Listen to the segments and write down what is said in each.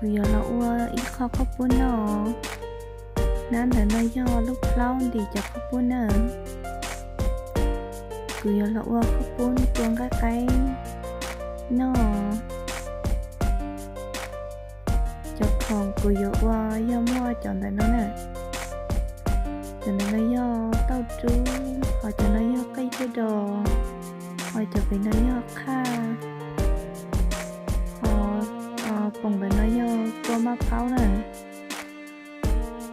Kuv yuav los ua ib qho qhaub poob noj. Nab ntawm no yog lub plaub ntim cov qhaub poob na. Kuv yuav los ua qhaub poob tua nqaij qaib noj. Cov khoom kuv yuav ua yog muaj cov ntawm no na. Cov ntawm no yog tauj rub, ho cov no yog qij thiab dos, ho cov pem no yog qhaj, ho poom ntawm no yog kua maj phaub na,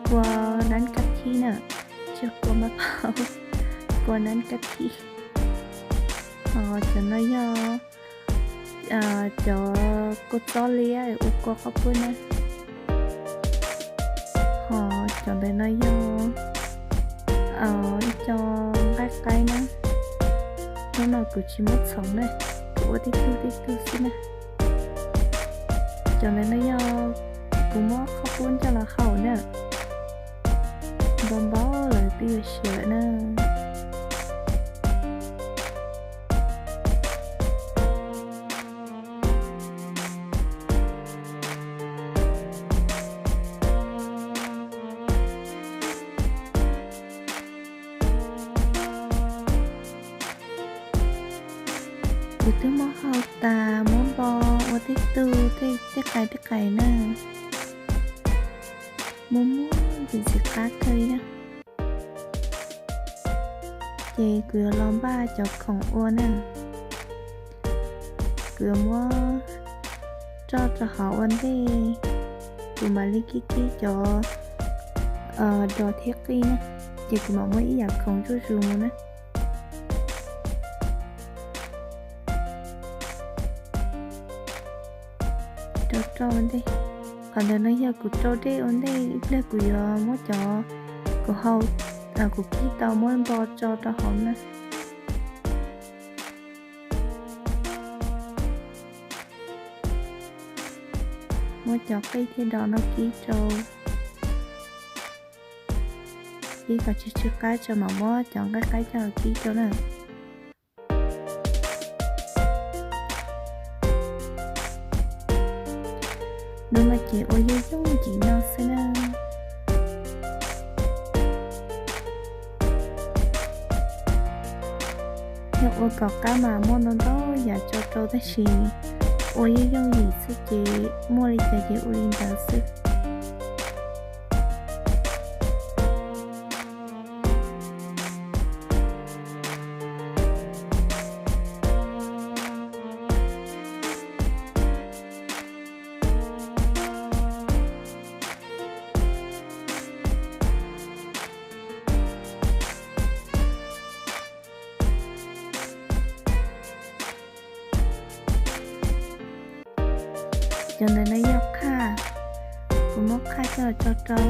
kua nab kab thib na, tsis yog kua maj phaub, kua nab kab thib. Ho cov no yog cov kua txob liab ua kua qhaub poob na. Ho cov ntawm no yog ib co nqaij qaib na. Hnub no kuv tsis muab txhoov na, kuv ua tib tug tib tug xwb na. Cov ntawm no yog kuv muab qhaub poob coj los hau na. Npau npau lawm twb yuav siav lawm na. Kuv twb muab hau tas muab npo ua tej tug tej qais tej qais na. Muaj muaj ntxim ntxim qab kawg li na. Ces kuv yuav los npaj cov khoom ua na. Kuv yuav muab roj rau hauv ua ntej, kuv mam li kib kib cov dos thiab qij na. Ces kuv mam muab ib yam khoom zuj zus mus na. Rau rau ua ntej. Qhov ntawm no yog kuv rau dej ua ntej, ib pliag kuv yuav muab cov kuv hau, kuv kib tau muab npo tso rau hauv na. Muab cov qij thiab dos no kib rau, kib kom tsw tsw qab tso mam muab cov nqaij qaib coj los kib rau na. Hnub no ces ua yooj yooj yim no xwb na. Yog ua kom qab mas muaj ntau ntau yam tso rau tab sis ua yooj yooj yim xwb ces muaj li cas ces ua li ntawd xwb. Cov ntawm no yog qhaj, kuv muab qhaj coj los tso rau,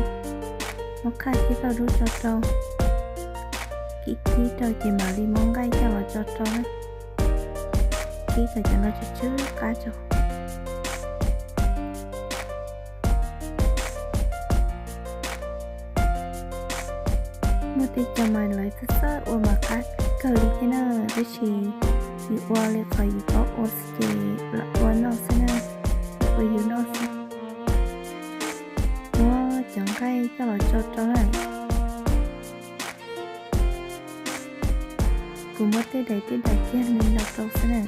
muab qhaj thiab tauj dub tso rau, kib kib rau ces mam li muab nqaij coj los tso rau na. Kib kom cov no tsw tsw qab tso. Muaj tej cov mas lawv txawj txawj ua mas qab kawg li thiab na, tab sis yus ua li qhov yus paub ua xwb ces lam ua noj xwb na, ua yus noj xwb. Muab cov nqaij coj los tso rau na. Kuv muab tej daim tej daim kiag li no rau xwb na.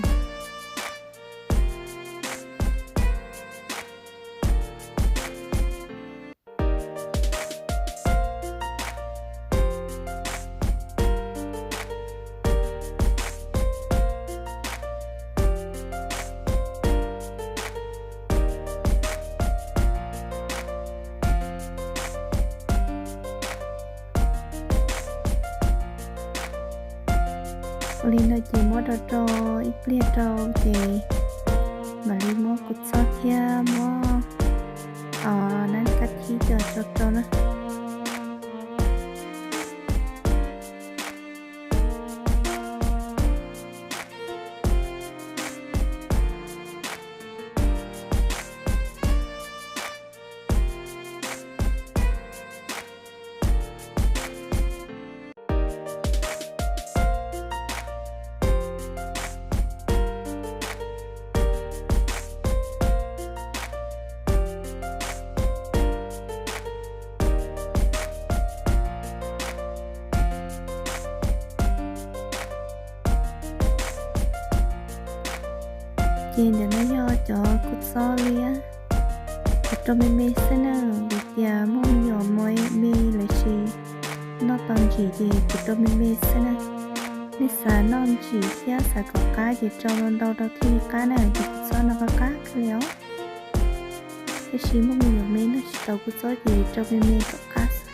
Ua li no ces muab rau rau ib pliag rau ces mam li muab kua txob thiab muab nab kab thib coj tso rau na. Ces ntawm no yog cov kua txob liab, kuv rau me me xwb na, vim tias muaj me nyuam me me lawm ces noj tau ntsim ces kuv rau me me xwb na. Nej xav noj ntsim thiab xav kom qab ces rau ntau ntau rau thiaj li qab na, ces kua txob no qab qab kawg li os. Tab sis muaj me nyuam me noj tsis tau kua txob ces rau me me kom qab xwb.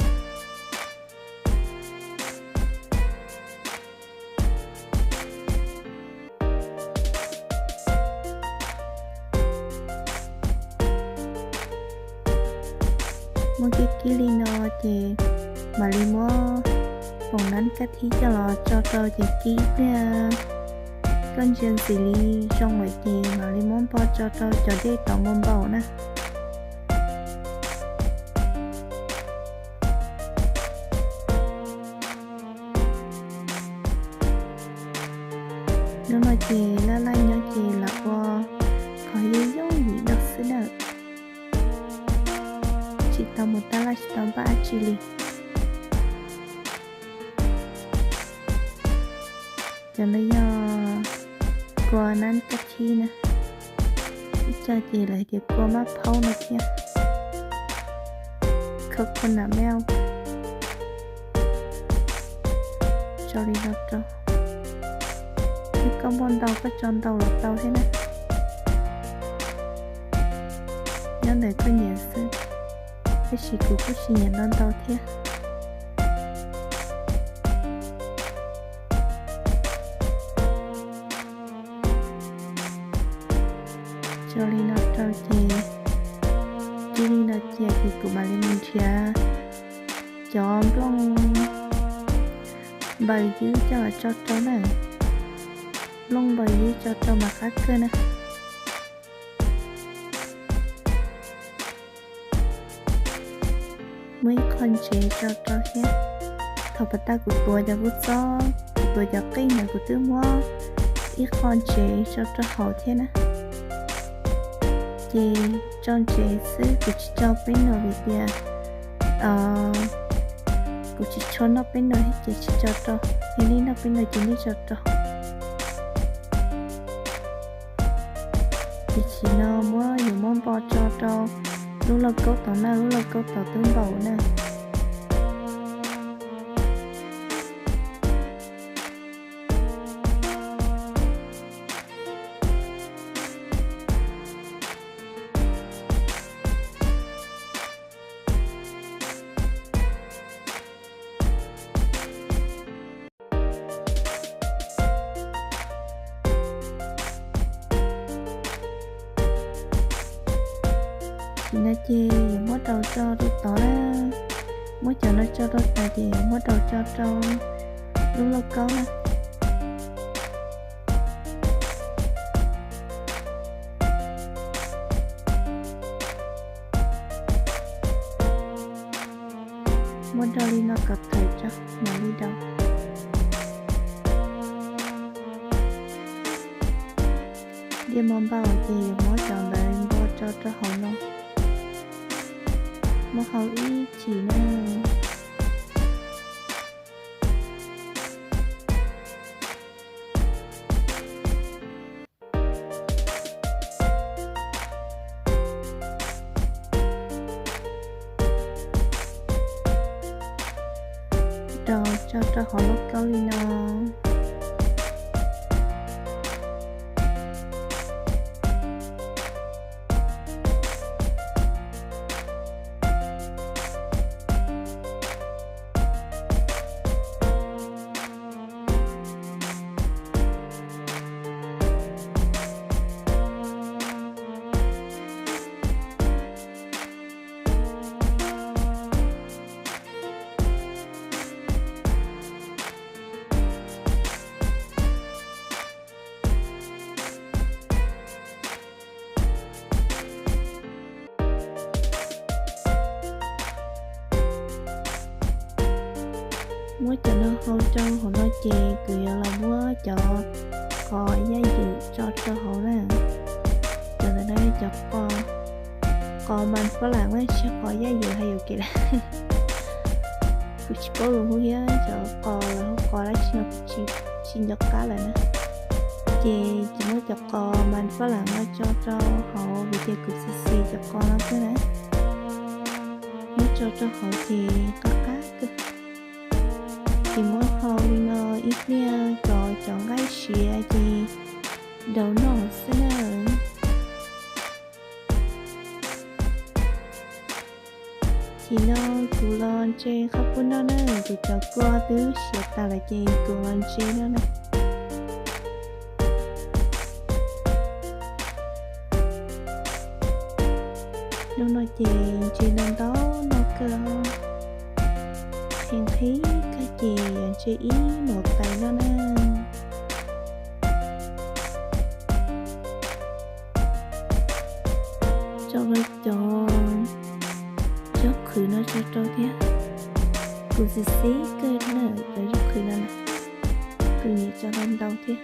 Muab kib kib li no ces mam li muab foom nab kab thib coj los tso rau ces kib ib pliag, koj ntsia ntxim li zoo lawm ces mam li muab npo tso rau cov dej tod npau npaum na. Hnub no ces laj laj nyob ces lam ua qhov yooj yooj yim no xwb na, tsis tau mus tab laj tsis tau npaj dab tsi li. Cov no yog kua nab kab thib na, ib co ces lawv hais tias kua mab phaub no thiab, coconut milk. Tso li no rau, yog koj muaj ntau koj tso ntau los tau thiab na, nyob ntawm koj nyiam xwb, tab sis kuv kuj tsis nyiam ntau ntau thiab. Tso li no rau ces, cia li no cia ces kuv mam li mus nrhiav cov nplooj npaws ywb coj los tso rau na. Nplooj npaws ywb tso rau mas qab kawg na. Muab ib qho ntsev tso rau thiab. Thaum pas tag kuv tuav cov kua txob, kuv tuav cov qij ntawd kuv twb muab ib qho ntsev tso rau hauv thiab na. Ces tso ntsev xwb, kuv tsis tso peb nus vim tias kuv tsis tshua noj peb nus thiab ces tsis tso rau. Yog nej noj peb nus ces nej tso rau. Ces tam sim no muab, yuav muab npo tso rau lub lauj kaub tod na, lub lauj kaub tod twb npaum na. Tam sim no ces yuav muab rau tso rau tod na. Muab cov no tso rau tas ces yuav muab rau tso rau lub lauj kaub na. Muab rau li no kom thawm tso, mam li rau. Diaj mov npau ces yuav muab cov ntawd npo tso rau hauv no. Muab hau ib chim na. Rau tso rau hauv lauj kaub li no. Muab cov no hau rau hauv no ces kuv yuav los muab cov qos yaj ywm tso rau hauv na. Cov ntawm no yog cov qos, qos mas phab lam mas tsis qos yaj ywm hais yuav kev lawm. Kuv tsis paub lus Hmoob thiab, cov qos los hu qos dab tsi no kuv tsis nco qab lawm na. Ces tsis muab cov qos mas fab lam no tso rau hauv vim tias kuv xis xis cov qos no kawg na. Muab tso rau hauv ces qab qab kawg. Ces muab hau li no ib pliag kom cov nqaij siav ces daus noj xwb na. Ces no kuv los ntse qhob pub noj na, kuv cov kua twb siav tas lawm ces kuv los ntse noj na. Hnub no ces ntse ntau ntau noj kawg, qhia nqhis kawg ces yuav ntse ib mus tais noj na. Tso lawv cov zaub qhwv no tso rau thiab. Kuv xis xis kawg na cov zaub qhwv no na, kuv nyiam tso ntau ntau thiab.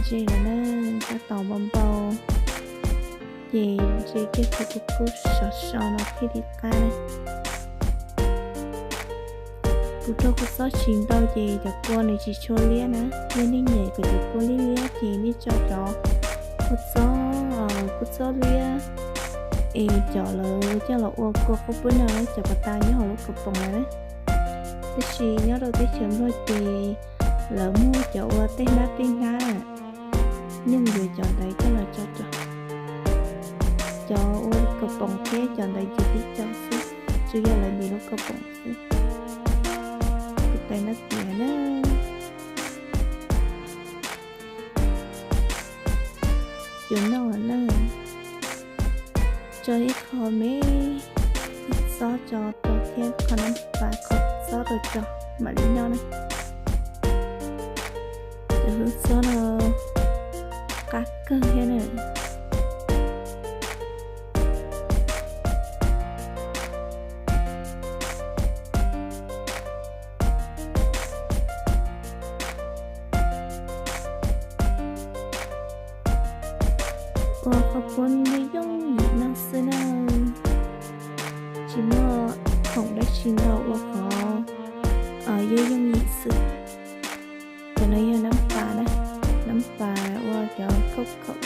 Ntse lawm na, tab tom npau npau, ces ntse kiag thaum kuv kuj sov so no thiaj li qab na. Kuv rau kua txob tsis ntau ces cov kua nws tsis tshua liab na. Yog nej nyiam kom cov kua liab liab ces nej tso cov kua txob, kua txob liab es cov lawv coj los ua kua qhob pub noj, cov pas tas nyob hauv lub kaus poom lawm na. Tab sis nyob rau teb chaws Nplog ces lawv muag cov ua tej hnab tej hnab, nyuj yuav cov ntawd coj los tso rau. Cov ua kaus poom thiab cov ntawd ces tib co xwb, tsuas yog lawv ntim lub kaus poom xwb. Kuv tais no tiav na. Yuav noj na. Tso ib qho me, ib txob tso rau thiab qho nab pas qho txob rau tso mam li noj na. Cov hwj txob no qab kawg thiab na. Ua qhob pub yooj yooj yim noj xwb na, tsis muaj khoom dab tsi ntau ua qhov yooj yooj yim xwb. Cov no yog nab pas na, nab pas ua cov khauj khaum,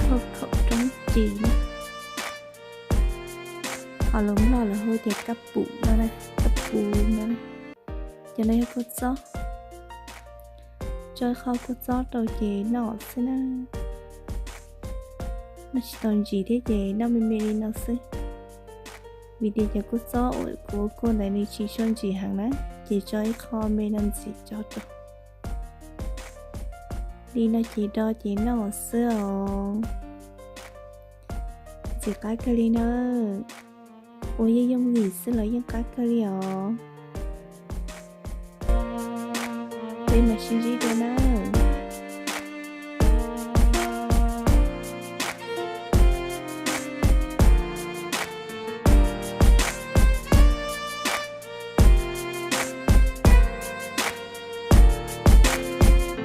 khauj khaum roob ris na. Ho lus Nplog lawv hu tias kab pum no na, kab pum no na. Cov no yog kua txob, tso ib qho kua txob rau ces noj xwb na. Noj tsis tau ntsis thiab ces noj me me li no xwb. Vim tias cov kua txob uas kuv ua kua ntawd nws tsis tshua ntsim heev na, ces tso ib qho me no ntxiv tso rau. Li no ces do ces noj xwb os. Ntxim qab kawg li na. Ua yooj yooj yim xwb los yeej qab kawg li os. Peb mam sib ntsib dua na.